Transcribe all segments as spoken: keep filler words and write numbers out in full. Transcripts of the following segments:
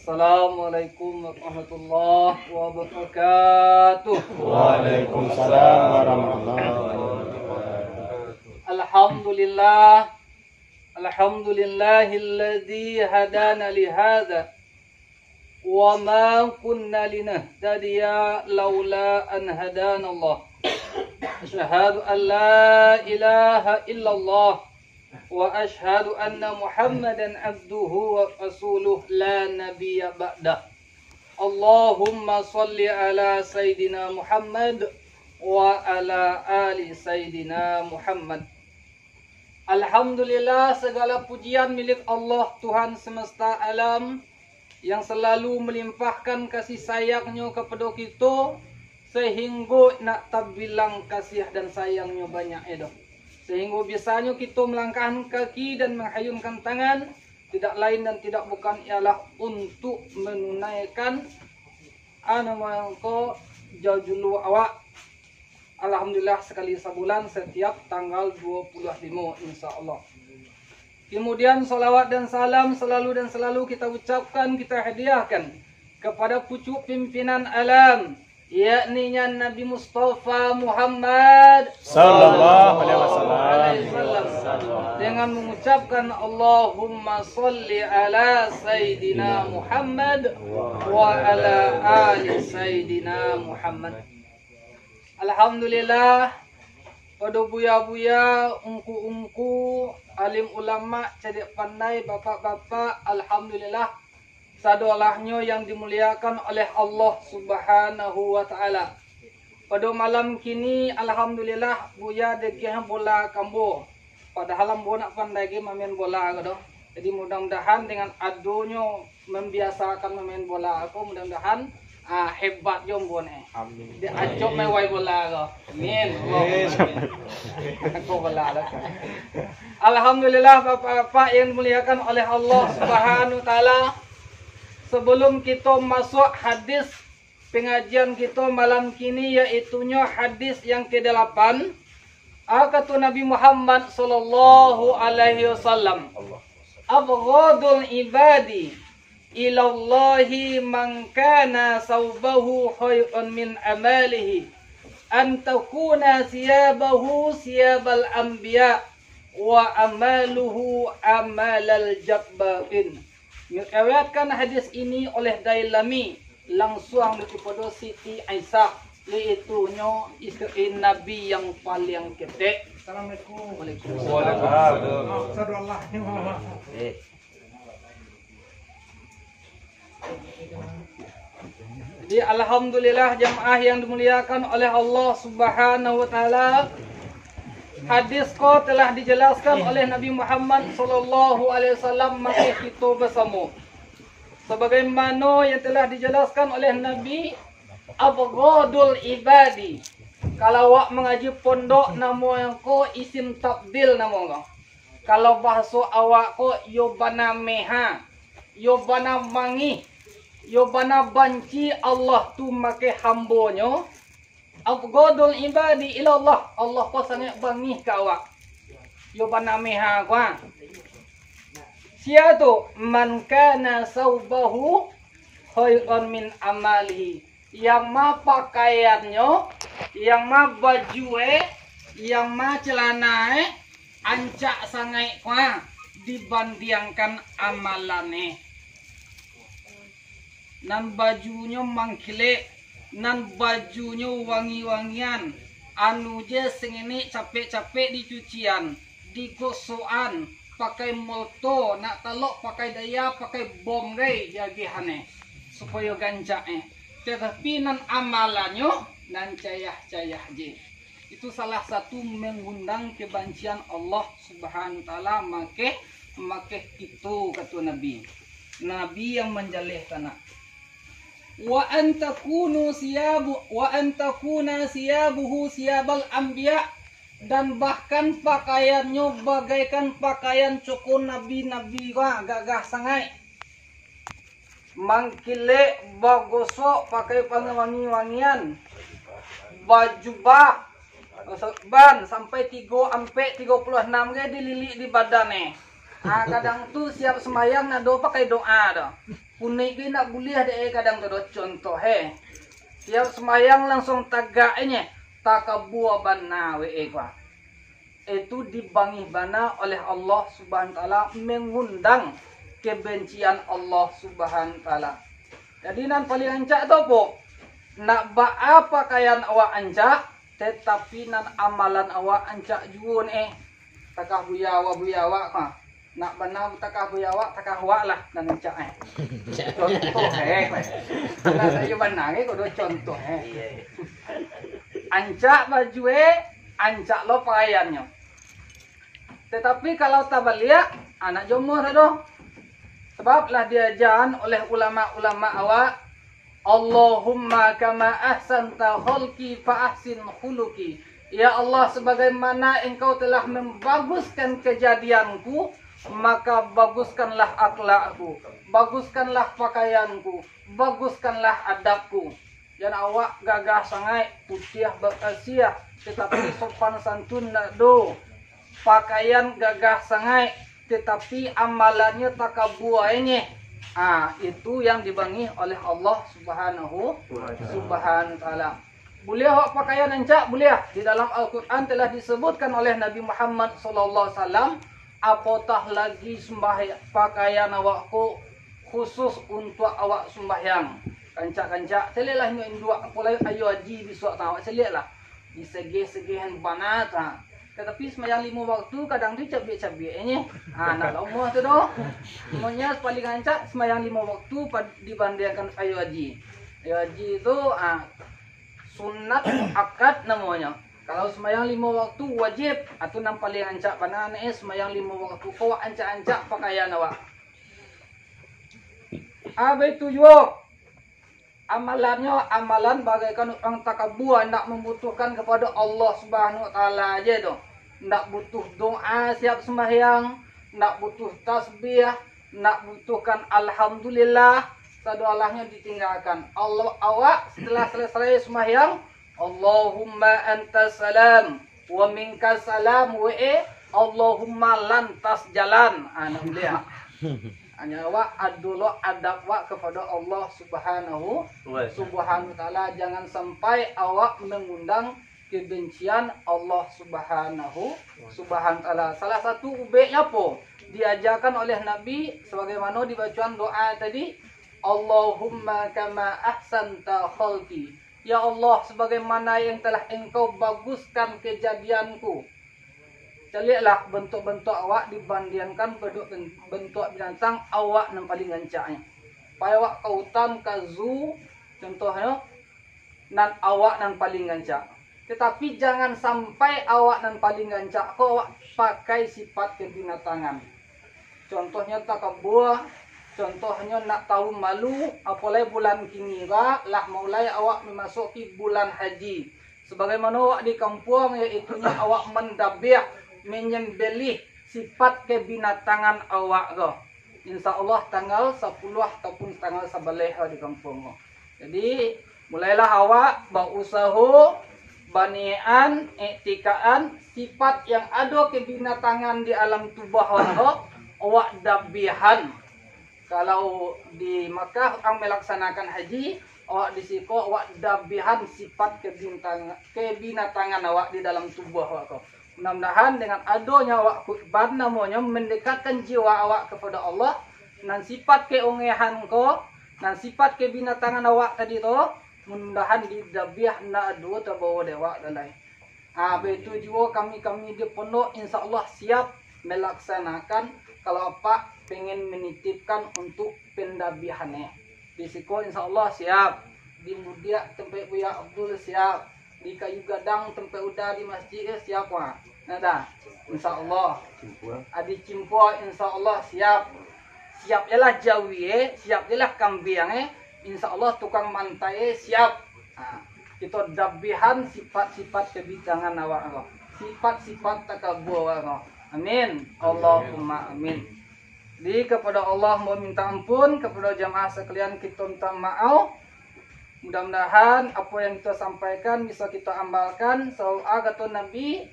Assalamualaikum warahmatullahi wabarakatuh. Waalaikumsalam warahmatullahi wabarakatuh. Alhamdulillah. Alhamdulillahilladzi hadana lihadza. Wa ma kunna linahtadiya laula an hadanallah. Asyhadu an la ilaha illallah. Wa asyhadu anna Muhammadan abduhu wa rasuluh la nabiyya ba'dah. Allahumma shalli ala Sayyidina Muhammad wa ala ali Sayyidina Muhammad. Alhamdulillah, segala pujian milik Allah, Tuhan semesta alam, yang selalu melimpahkan kasih sayang-Nyo kapado kito, sehinggo nak tabilang kasih dan sayang-Nyo banyak, eh, doh. Sehinggo bisanyo kito melangkahkan kaki dan mengayunkan tangan, tidak lain dan tidak bukan ialah untuk menunaikan, anu, mangko jajulu awak. Alhamdulillah, sekali sabulan setiap tanggal dua puluh lima, insya Allah. Kemudian, salawat dan salam selalu dan selalu kita ucapkan, kita hadiahkan kepada pucuk pimpinan alam, yakni Nabi Mustafa Muhammad Sallallahu alaihi wasallam. Dengan mengucapkan, "Allahumma shalli ala Sayyidina Muhammad wa ala ali Sayyidina Muhammad." Alhamdulillah, pado buya-buya, ungku-ungku, alim ulama, cadiak pandai, bapak-bapak, alhamdulillah, sadolahnyo yang dimuliakan oleh Allah Subhanahu wa Ta'ala. Pado malam kini, alhamdulillah, Buya dageh bola ka ambo. Padahal ambo nak pandai ge mamain bola ko doh. Jadi, mudah-mudahan dengan adonyo mambiasokan mamain bola ko, mudah-mudahan, ah, hebat jo ambo ni. Amin. Dek acok main wai bola ko. Amin. Amin. Allahumma amin. Ako bola lah. Alhamdulillah, Bapak-bapak yang dimuliakan oleh Allah Subhanahu wa Ta'ala. Sebelum kito masuak hadis pengajian kito malam kini, yaitunyo hadis yang kedelapan, a, kato Nabi Muhammad sallallahu alaihi wasallam, "Abghadul ibadi ilallahi man kana saubahu khairan min amalihi, an takuna siyabahu siyabal anbiya, wa amaluhu amalal jabbarin." Meriwayatkan hadis ini oleh Dailami, langsuang daripado Siti Aisyah, yaitunyo isteri Nabi yang paling ketek. Assalamualaikum. Waalaikumsalam. Waalaikumsalam. Maaf, saudara Allah. Eh. Jadi, alhamdulillah, jamaah yang dimuliakan oleh Allah Subhanahu wa Ta'ala, hadis ko telah dijelaskan oleh Nabi Muhammad sallallahu alaihi wasallam, mako kito basamo. Sabagaimano yang telah dijelaskan oleh Nabi, abghadul ibadi. Kalau awak mangaji pondok, namo ko isim tabdil namo ko. Kalau bahaso awak ko, yo bana meha, yo bana mangih, yo bana banci Allah tu mako hambonyo. Abghadul ibadi ilallah, Allah ko sangaik bangih ka awak. Yo bana meha ko, ha. Sia tu, man kana saubahu khairan min amalihi. Yang ma pakaiannyo, yang ma bajue, yang ma celanane, ancak sangaik ko, ha, dibandiangkan amalane. Nan bajunyo mangkilek, nan bajunyo wangi-wangian, anu je sangini capek-capek dicucian, digosokan, pakai molto, nak talok pakai daya, pakai bom gai diagihannyo, supayo gancak, eh. Tatapi nan amalannyo, nan cayah-cayah je. Itu salah satu mangundang kabancian Allah Subhanahu wa Ta'ala, mako, mako itu, kato Nabi. Nabi yang manjaleh tanah. "Wa an takunu siyabu, wa an takuna siyabuhu siyabal anbiya," dan bahkan pakaiannyo bagaikan pakaian coko nabi-nabi ko, gagah sangaik. Mangkilek, bagosok, pakai pangawangi-wangian, bajubah, sorban sampai tigo ampek, tigo puluah anam ge dililik di badan, eh. Ah, kadang tu siap sembayang, nado pakai doa tu. Kunik ge indak buliah dek e kadang tu doh. Contoh e, tiap sumbayang langsuang tagak e nye, takabua bana we e ko. Itu dibangih bana oleh Allah Subhanahu wa Taala, mangundang kebencian Allah Subhanahu wa Taala. Jadi nan paling rancak tu apo? Nak baa pakaian awak rancak, tatapi nan amalan awak rancak juo ni e. Takah buya awak, buya awak ko. Nak bana takah buya awak, takah awak lah nan rancak e. Contoh e ko. Nak sajo bana e ko do contoh e. Rancak baju e, rancak lo pakaiannyo. Tatapi kalau tabaliak, anak jomoh sado. Sabab lah diajakan oleh ulama-ulama awak, "Allahumma kama ahsanta khalqi fa ahsin khuluqi." Ya Allah, sebagaimana Engkau telah membaguskan kejadianku, maka baguskanlah akhlakku, baguskanlah pakaianku, baguskanlah adabku. Jan awak gagah sangaik, putiah bakasiah, tatapi sopan santun ndak do. Pakaian gagah sangaik, tatapi amalannyo takabua e nye. Ah, itu yang dibangih oleh Allah Subhanahu Subhanahu wa Taala. Buliah awak pakaian rancak, buliah. Di dalam Al-Quran telah disebutkan oleh Nabi Muhammad sallallahu alaihi wasallam, apatah lagi sumbahyang, pakaian awak ko khusus untuak awak sumbahyang. Rancak-rancak, caliaklah induak-induak, apo lai Ayo Haji bisuak tu, awak caliaklah. Disegeh-segehan bana tu. Tatapi sumbahyang limo waktu kadang tu cabiak-cabiak e nye. Ha, nak lomoh tu doh. Semuanya paling rancak sumbahyang limo waktu pad-, dibandiangkan Ayo Haji. Ayo Haji tu, ha, sunat muakkad namonyo. Kalau sumbahyang limo waktu wajib, atu nan paling rancak bana ni, eh, sumbahyang limo waktu ko rancak-rancak pakaian awak. Abih tu juo, amalannyo amalan bagaikan urang takabua, indak mambutuhkan kapado Allah Subhanahu wa Taala aje tu. Indak butuh doa siap sumbahyang, indak butuh tasbih, indak butuhkan alhamdulillah, sadoalahnyo ditinggakan. Allah, awak setelah selesai sumbahyang, Allahumma antas salam, wa minkas salam, we, Allahumma lantas jalan. Ah, nak buliah. Hanyo awak ado lo adab awak kapado Allah Subhanahu, Subhanahu wa Taala. Jangan sampai awak mangundang kebencian Allah Subhanahu, Subhanahu wa Taala. Salah satu ubeknyo apo? Diajakan oleh Nabi, sabagaimano dibacoan doa tadi, Allahumma kama ahsanta khalqi. Ya Allah, sebagaimana yang telah Engkau baguskan kejadianku. Caliaklah bentuak-bentuak awak dibandiangkan bentuak, bentuak binatang, awak nan paling rancaknyo. Pai awak ka utan, ka zoo, contohnyo, nan awak nan paling rancak. Tatapi jangan sampai awak nan paling rancak ko awak pakai sifat kebinatangan. Contohnyo takabua, contohnyo ndak tahu malu, apolai bulan kini ko lah mulai awak mamasuki bulan haji. Sabagaimano awak di kampuang, yaitunyo awak mandabiah, manyambelih sifat kebinatangan awak ko. Insya Allah tanggal sapuluah ataupun tanggal sabaleh ko di kampuang ko. Jadi, mulailah awak bausaho, baniakan, iktikaan, sifat yang ado kebinatangan di alam tubuah awak ko, awak dabiahan. Kalau di Makkah, urang melaksanakan haji, awak di siko, awak dabiahan sifat kebintang-, kebinatangan awak di dalam tubuah awak ko. Mudah-mudahan dengan adonyo awak kurban, namonyo mendekatkan jiwa awak kepada Allah, nan sifat keongehan ko, nan sifat kebinatangan awak tadi tu, mudah-mudahan didabiah, ndak ado tabawa dek awak tu lai. Ah, baitu juo kami-kami di pondok, insya Allah siap melaksanakan, kalau apak pengen menitipkan untuk pendabiahan e. Di siko insya Allah siap, di Mudiak tempat Buya Abdul siap, di Kayu Gadang tempat Uda di masjid e siap, wah. Nah, dah. Insya Allah. Cimpua. Ah, di Cimpua insya Allah siap. Siap je lah jawi e, siap je lah kambiang e. Insya Allah tukang mantai e siap. Ha, kito dabiahan sifat-sifat kebintangan awak ko. Sifat-sifat takabua awak ko. Amin. Allahumma amin. Jadi, kepada Allah mau minta ampun, kepada jamaah sekalian kita minta maaf. Mudah-mudahan apa yang kita sampaikan bisa kita amalkan. Sabab kata Nabi,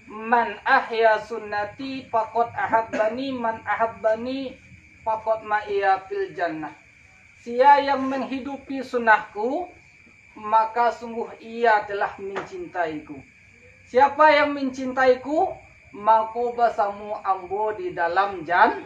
"Man ahya sunnati faqad ahabbani, man ahabbani faqad ma'iya fil jannah." Sia yang menghidupi sunnahku, maka sungguh ia telah mencintaiku. Siapa yang mencintaiku, mako basamo ambo di dalam jan-,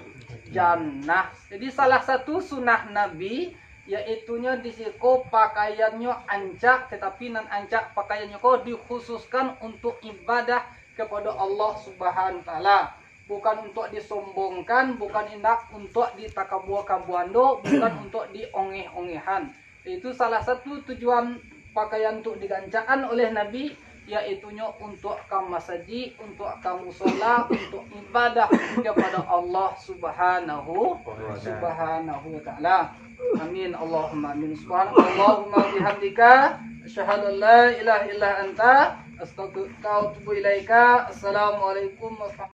jannah. Jadi salah satu sunnah Nabi, yaitunyo di siko pakaiannyo ancak, tetapi nan ancak pakaiannyo ko dikhususkan untuk ibadah kepada Allah Subhanahu wa Taala. Bukan untuk disombongkan, bukan indak untuk ditakabua-kabuando, bukan untuk diongeh-ongehan. Itu salah satu tujuan pakaian tu digancakkan oleh Nabi, yaitunyo untuk ka masajik, untuk ka musola, untuk ibadah kepada Allah Subhanahu, Subhanahu wa Taala. Amin, Allahumma amin. Subhanakallahumma bihamdika, asyhadu an la ilaha illa anta, astaghfiruka wa atubu ilaika. Assalamualaikum warahmatullahi